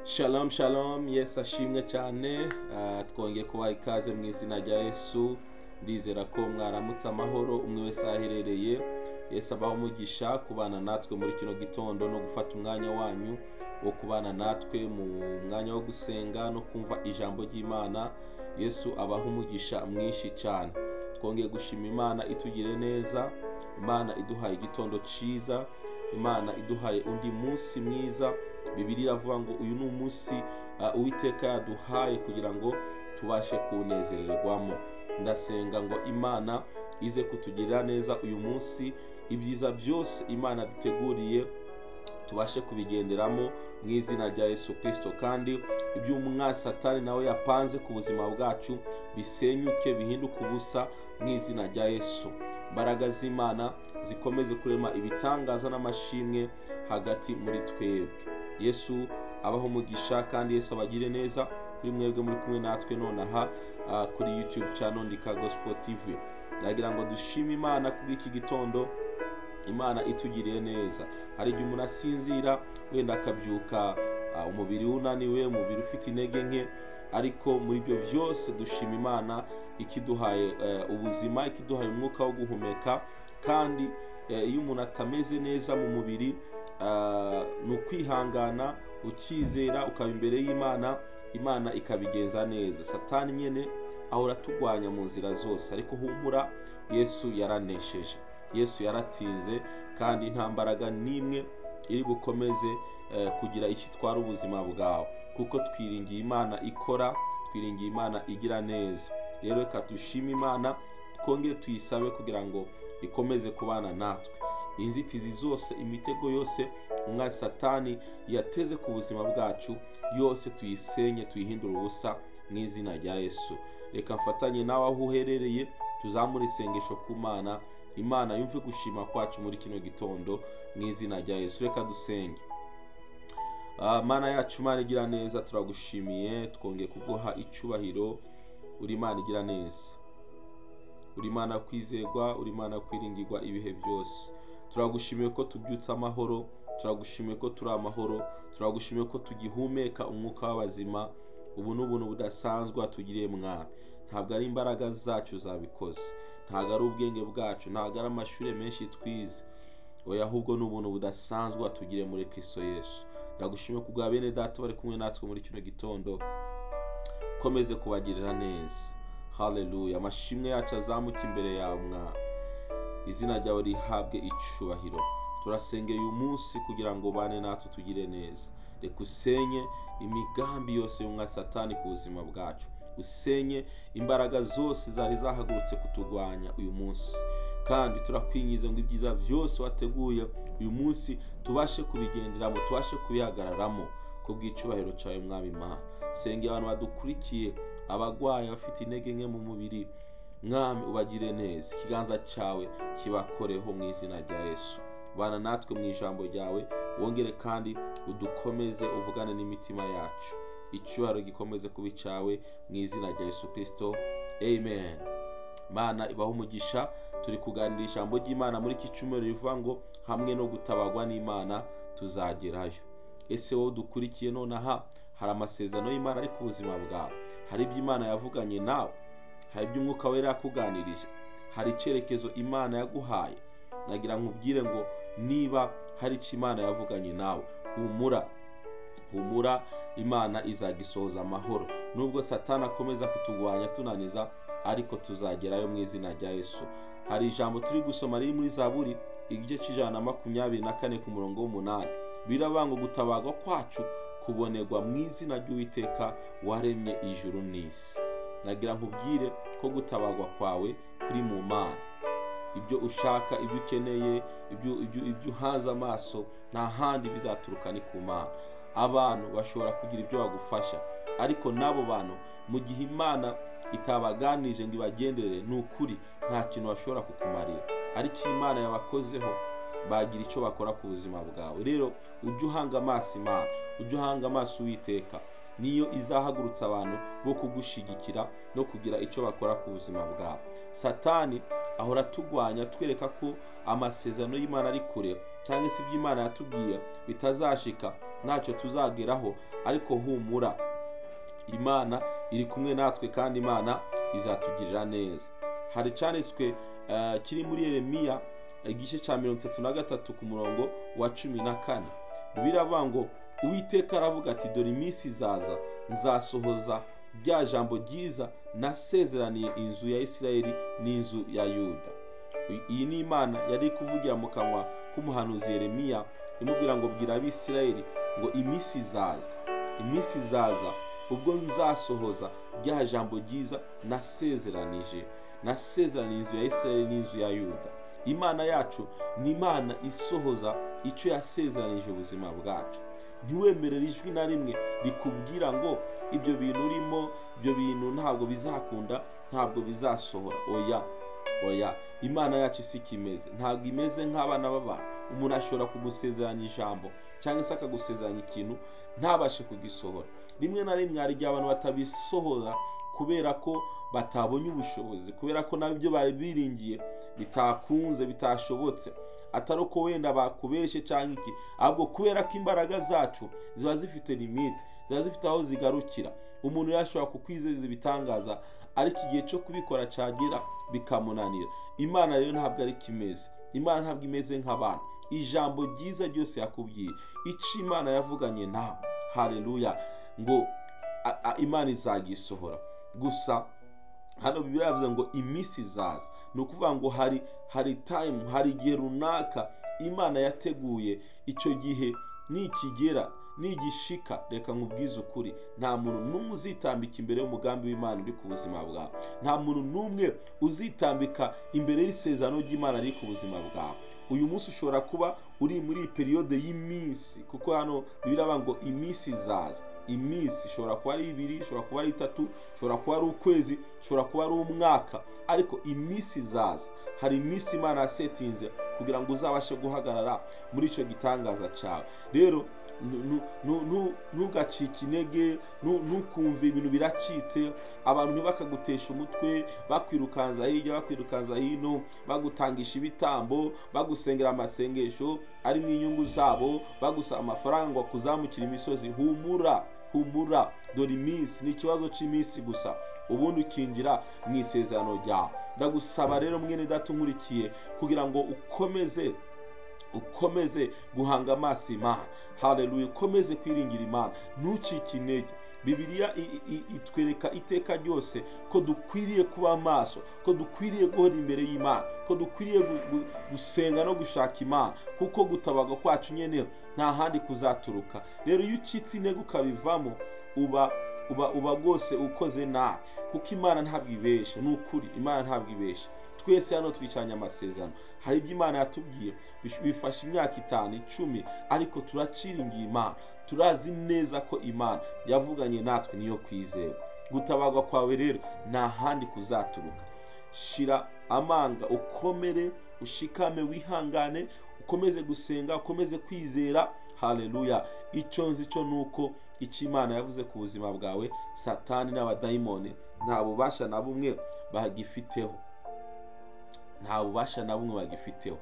Shalom shalom, Yesu ashimwe cyane. Twongeye kubaha ikaze mu izina rya Yesu. Ndizera ko mwaramutse amahoro umwe wese aherereye. Yesu abaho umugisha kubana natwe muri kino gitondo no gufata umwanya wanyu wo kubana natwe mu mwanya wo gusenga no kumva ijambo ry'Imana. Yesu abaho umugisha mwinshi cyane. Twongeye gushima Imana itugire neza, Imana iduhaye igitondo cyiza, Imana iduhaye undi munsi mwiza. Bibiliya iravuga ngo uyu ni umunsi Uwiteka yaduhaye kugira ngo tubashe kuwunezererwamo. Ndasenga ngo Imana ize kutugirira neza uyu munsi, ibyiza byose Imana duteguriye tubashe kubigenderamo mu izina rya Yesu Kristo, kandi iby'umwanzi Satani nawe yapanze ku buzima bwacu bisenyuke bihinduke ubusa mu izina rya Yesu. Imbaraga z'Imana zikomeze kurema ibitangaza n'amashimwe hagati muri twebwe. Yesu abaho umugisha kandi Yesu abagire neza kuri mwebwe muri kumwe natwe nonaha kuri YouTube channel Ndika Gospel TV. Ndagira ngo dushime Imana kubw'iki gitondo Imana itugiriye neza. Hari igihe umuntu asinzira wenda akabyuka umubiri unaniwe, umubiri ufite intege nke, ariko muri ibyo byose dushima Imana ikiduhaye ubuzima, ikiduhaye umwuka wo guhumeka. Kandi iyo umuntu atameze neza mu mubiri, ni ukwihangana ukizera ukaba imbere y'Imana, Imana ikabigenza neza. Satani nyene ahora atugwanya mu nzira zose, ariko humura, Yesu yaranesheje, Yesu yaratsinze, kandi nta mbaraga n'imwe iri bukomeze kugira icyo itwara ubuzima bwawe, kuko twiringiye Imana ikora, twiringiye Imana igira neza. Rero reka dushime Imana, twongere tuyisabe kugira ngo ikomeze kubana natwe. Inzitizi zose, imitego yose umwanzi Satani yateze ku buzima bwacu yose tuyisenye, tuyihindure ubusa mu izina rya Yesu. Reka mfatanye nawe aho uherereye, tuzamure isengesho ku Mana, Imana yumve gushima kwacu muri kino gitondo mu izina rya Yesu. Reka dusenge. Mana yacu, Imana igira neza, turagushimiye, twongeye kuguha icyubahiro. Uri Imana igira neza, uri Imana kwizerwa, uri Imana kwiringirwa ibihe byose. Turagushimiye ko tubyutse amahoro, turagushimiye ko turi amahoro, turagushimiye ko tugihumeka umwuka w'abazima. Ubu ni ubuntu budasanzwe watugiriye Mwami. Ntabwo ari imbaraga zacu zabikoze, ntabwo ari ubwenge bwacu, ntabwo ari amashuri menshi twize, oya, ahubwo ni ubuntu budasanzwe watugiriye muri Kristo Yesu. Ndagushimiye kubwa bene data bari kumwe natwe muri kino gitondo, komeze kubagirira neza. Haleluya. Amashimwe yacu azamuke imbere yawe Mwami, izina ryawe rihabwe icyubahiro. Turasengeye uyu munsi kugira ngo ubane natwe tugire neza. Reka usenye imigambi yose y'umwanzi Satani ku buzima bwacu, usenye imbaraga zose zari zahagurutse kutugwanya uyu munsi, kandi turakwingiza ngo ibyiza byose wateguye uyu munsi tubashe kubigenderamo, tubashe kubihagararamo ku bw'icyubahiro cyawe Mwami Imana. Sengera abantu badukurikiye, abagwayi, abafite intege nke mu mubiri, Mwami ubagire neza, ikiganza cyawe kibakoreho mu izina rya Yesu. Bana natwe mu ijambo ryawe, wongere kandi udukomeze, uvugane n'imitima yacu. Icyubahiro gikomeze kuba icyawe mu izina rya Yesu Kristo, amen. Imana ibaho umugisha. Turi kuganira ijambo ry'Imana muri iki cyumweru rivuga ngo hamwe no gutabagwa n'Imana tuzagerayo. Ese wowe dukurikiye nonaha, hari amasezerano y'Imana ari ku buzima bwawe? Hari ibyo Imana yavuganye nawe? Hari ibyo Umwuka Wera yakuganirije? Hari icyerekezo Imana yaguhaye? Nagira nkubwire ngo niba hari icyo Imana yavuganye nawe, humura, humura, Imana izagisohoza amahoro. Nubwo Satani akomeza kutugwanya tunaniza, ariko tuzagerayo mu izina rya Yesu. Hari ijambo turi gusoma riri muri Zaburi igice 124 ku murongo 8. Biravuga ngo gutabagwa kwacu kubonerwa mu izina ry'Uwiteka waremye ijuru n'isi. Nagira nkubwire ko gutabagwa kwawe kuri mu Mana. Ibyo ushaka, ibyo ukeneye, ibyo uhanze amaso, nta handi bizaturuka, ni ku Mana. Abantu bashobora kugira ibyo bagufasha, ariko n'abo bantu mu gihe Imana itabaganije ngo ibagenderere, ni ukuri nta kintu bashobora kukumarira. Ariko Imana yabakozeho, bagira icyo bakora ku buzima bwawe. Rero ujye uhanga amaso Imana, ujye uhanga amaso Uwiteka, niyo izahagurutsa abantu bo kugushigikira no kugira icyo bakora ku buzima bwawe. Satani ahora atugwanya, twereka ko amasezerano y'Imana ari kure, cyangwa se ibyo Imana yatubwiye bitazashika, ntacyo tuzageraho, ariko humura, Imana iri kumwe natwe kandi Imana izatugirira neza. Hari cyanditswe kiri muri Yeremiya igice cya 33 ku murongo wa 14. Biravuga ngo Uwiteka aravuga ati dore iminsi izaza nzasohoza rya jambo ryiza nasezeraniye inzu ya Isirayeli n'inzu ya Yuda. Iyi ni Imana yari kuvugira mu kanwa k'umuhanuzi Yeremiya imubwira ngo bwira Abisirayeli ngo iminsi izaza, iminsi izaza ubwo nzasohoza rya jambo ryiza nasezeraniye inzu ya Isirayeli n'inzu ya Yuda. Imana yacu ni Imana isohoza icyo yasezeranije ubuzima bwacu. Ntiwemerere ijwi na rimwe rikubwira ngo ibyo bintu urimo, ibyo bintu ntabwo bizakunda, ntabwo bizasohora. Oya, oya, Imana yacu si imeze, ntabwo imeze nk'abana b'abantu. Umuntu ashobora kugusezeranya ijambo cyangwa se akagusezeranya ikintu ntabashe kugisohora. Rimwe na rimwe hari igihe abantu batabisohora kubera ko batabonye ubushobozi, kubera ko nabyo bari biringiye bitakunze, bitashobotse, atari uko wenda bakubeshe cyangwa iki, ahubwo kubera ko imbaraga zacu ziba zifite limite, ziba zifite aho zigarukira. Umuntu yashobora kukwizeza ibitangaza, ariko igihe cyo kubikora cyagira bikamunanira. Imana rero ntabwo ari kimeze, Imana ntabwo imeze nk'abantu. Ijambo ryiza ryose yakubwiye, icyo Imana yavuganye nawe, haleluya, ngo Imana izagisohora. Gusa hano Bibiliya yavuze ngo iminsi izaza, ni ukuvuga ngo hari time, hari igihe runaka Imana yateguye. Icyo gihe nikigera, nigishika, reka nkubwize ukuri, nta muntu n'umwe uzitambika imbere y'umugambi w'Imana uri ku buzima bwawe. Nta muntu n'umwe uzitambika imbere y'isezerano ry'Imana riri ku buzima bwawe. Uyu munsi ushobora kuba uri muri periyode y'iminsi, kuko hano Bibiliya ivuga ngo iminsi izaza. Iminsi ishobora kuba ari 2, ishobora kuba ari 3, ishobora kuba ari ukwezi, ishobora kuba ari umwaka, ariko iminsi izaza. Hari iminsi Imana yasetinze kugira ngo uzabashe guhagarara muri icyo gitangaza cyawe. Rero ntugacike intege, ntukumve ibintu biracitse, abantu ntibakagutesha umutwe, bakwirukanza hirya, bakwirukanza hino, bagutangisha ibitambo, bagusengera amasengesho ari mu inyungu zabo, bagusaba amafaranga ngo akuzamukire imisozi. Humura, humura, dore iminsi ni ikibazo cy'iminsi gusa, ubundi ukinjira mu isezerano ryawe. Ndagusaba rero mwene data unkurikiye kugira ngo ukomeze guhanga amaso Imana, haleluya, ukomeze kwiringira Imana, ntucike intege. Bibiliya itwereka iteka ryose ko dukwiriye kuba amaso, ko dukwiriye guhora imbere y'Imana, ko dukwiriye gusenga no gushaka Imana, kuko gutabaga kwacu nyene nta handi kuzaturuka. Rero iyo ucitse intege ukabivamo, uba rwose ukoze nabi, kuko Imana ntabwo ibesha. Ni ukuri, Imana ntabwo ibesha. Twese hano twicanye amasezerano, hari ibyo Imana yatubwiye bifasha imyaka 5, 10, ariko turaciringiye Imana, turazi neza ko Imana yavuganye natwe niyo kwizerwa. Gutabagwa kwawe rero nta handi kuzaturuka. Shira amanga, ukomere, ushikame, wihangane, ukomeze gusenga, ukomeze kwizera. Haleluya. Icyo nzi cyo nuko icyo Imana yavuze ku buzima bwawe, Satani n'abadayimoni nta bubasha na bumwe bagifiteho, nta bubasha na bumwe bagifiteho.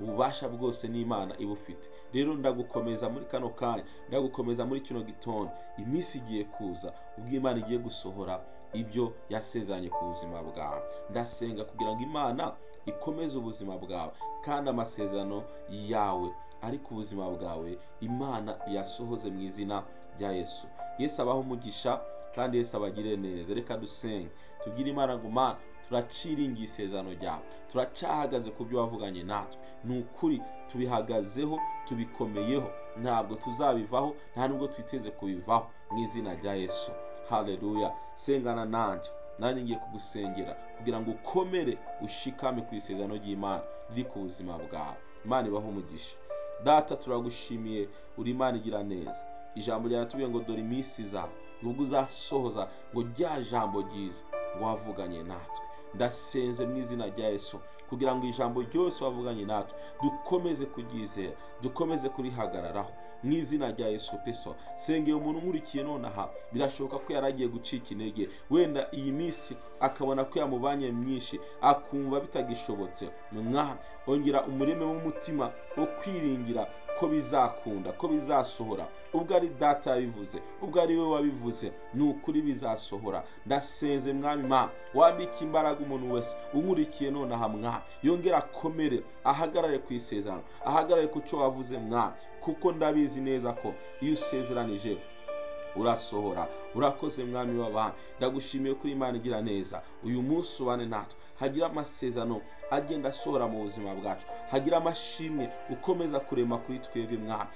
Ububasha bwose ni Imana ibufite. Rero ndagukomeza muri kano kanya, ndagukomeza muri kino gitondo. Iminsi igiye kuza ubwo Imana igiye gusohora ibyo yasezeranye ku buzima bwawe. Ndasenga kugira ngo Imana ikomeze ubuzima bwawe, kandi amasezerano yawe ari ku buzima bwawe Imana yasohoze mu izina rya Yesu. Yesu abaho umugisha kandi Yesu abagire neza. Reka dusenge, tubwire Imana ngo Mana, turaciringiye isezerano ryawe, turacyahagaze ku byo wavuganye natwe. Ni ukuri tubihagazeho, tubikomeyeho, ntabwo tuzabivaho, nta nubwo twiteze kubivaho, mu izina rya Yesu. Haleluya. Sengana nanjye, nanjye ngiye kugusengera kugira ngo ukomere, ushikame ku isezerano ry'Imana riri ku buzima bwawe. Imana ibaho umugisha. Data, turagushimiye, uri Imana igira neza. Ijambo ryaratubwiye ngo dore iminsi izaza ubwo uzasohoza ngo rya jambo ryiza ngo wavuganye natwe. Ndasenze mu izina rya Yesu kugira ngo ijambo ryose wavuganye natwe dukomeze kuryizera, dukomeze kurihagararaho mu izina rya Yesu Kristo. Sengeye umuntu nkurikiye nonaha, birashoboka ko yaragiye gucika intege, wenda iyi minsi akabona ko yamubanye myinshi, akumva bitagishobotse. Mwami, ongera umureme w'umutima wo kwiringira ko bizakunda, ko bizasohora. Ubwo ari Data yabivuze, ubwo ari we wabivuze, ni ukuri bizasohora. Ndasenze Mwami Mana, wambike imbaraga umuntu wese unkurikiye nonaha Mwami, yongere akomere, ahagarare ku isezerano, ahagarare ku cyo wavuze Mwami, kuko ndabizi neza ko iyo usezeranije urasohora. Urakoze Mwami w'abami, ndagushimiye kuri Imana igira neza. Uyu munsi ubane natwe, hagira amasezerano agenda asohora mu buzima bwacu, hagira amashimwe ukomeza kurema kuri twebwe Mwami,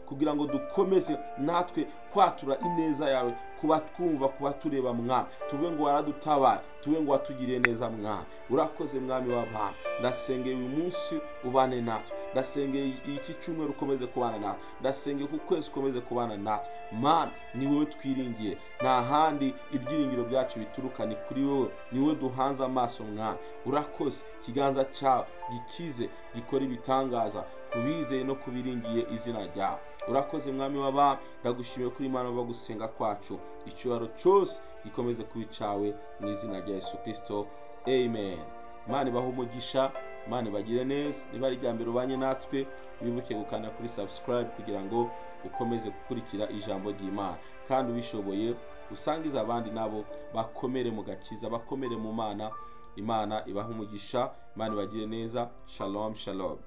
kugira ngo dukomeze natwe kwatura ineza yawe kuba twumva, kuba tureba Mwami, tuvuge ngo waradutabaye, tuvuge ngo watugiriye neza Mwami. Urakoze Mwami w'abami, ndasengeye uyu munsi ubane natwe, ndasengeye iki cyumweru ukomeze kubana natwe, ndasengeye ku kwezi ukomeze kubana natwe. Mana, ni wowe twiringiye, nta handi ibyiringiro byacu bituruka, ni kuri wowe, ni wowe duhanze amaso Mwami. Urakoze, ikiganza cyawe gikize, gikora ibitangaza ku bizeye no kubiringiye izina ryawe. Urakoze Mwami w'abami, ndagushimiye kuri Imana uva gusenga kwacu, icyubahiro cyose gikomeze kuba icyawe mu izina rya Yesu Kristo, amen. Imana ibahe umugisha, Imana ibagire neza. Niba ari irya mbere ubanye natwe, wibuke gukanda kuri subscribe kugira ngo ukomeze gukurikira ijambo ry'Imana, kandi ubishoboye usangize abandi nabo bakomere mu gakiza, bakomere mu Mana. Imana ibahe umugisha, Imana ibagire neza. Shalom, shalom.